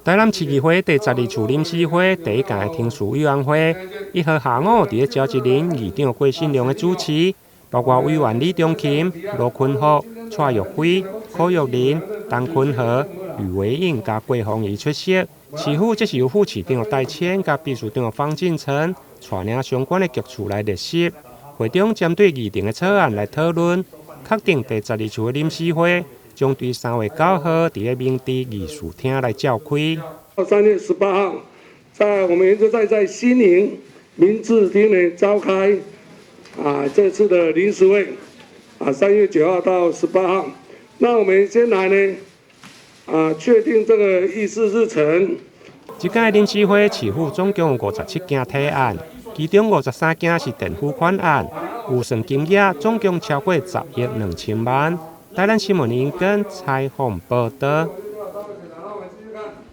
台南市議會第十二次臨時會第一屆程序委員會1號下午佇咧召集人議長郭信良的主持，包括委員李中琴、羅坤福、蔡玉輝、柯玉玲、陳坤和、呂維穎佮郭鳳儀出席。市府則是由副市長戴謙佮秘書長方進成帶領相關的局處來列席。會中針對議程的草案來討論，確定第十二次的臨時會將佇3月9號佇咧明治議事廳來召開。 3月18號，在我們原則在新營明治廳呢召開這次的臨時會，3月9號到18號。那我們先來呢確定這個議事日程。這屆臨時會市府總共有57件提案，其中53件是墊付款案，預算金額總共超過10億2千萬。台南新聞林根採訪報導。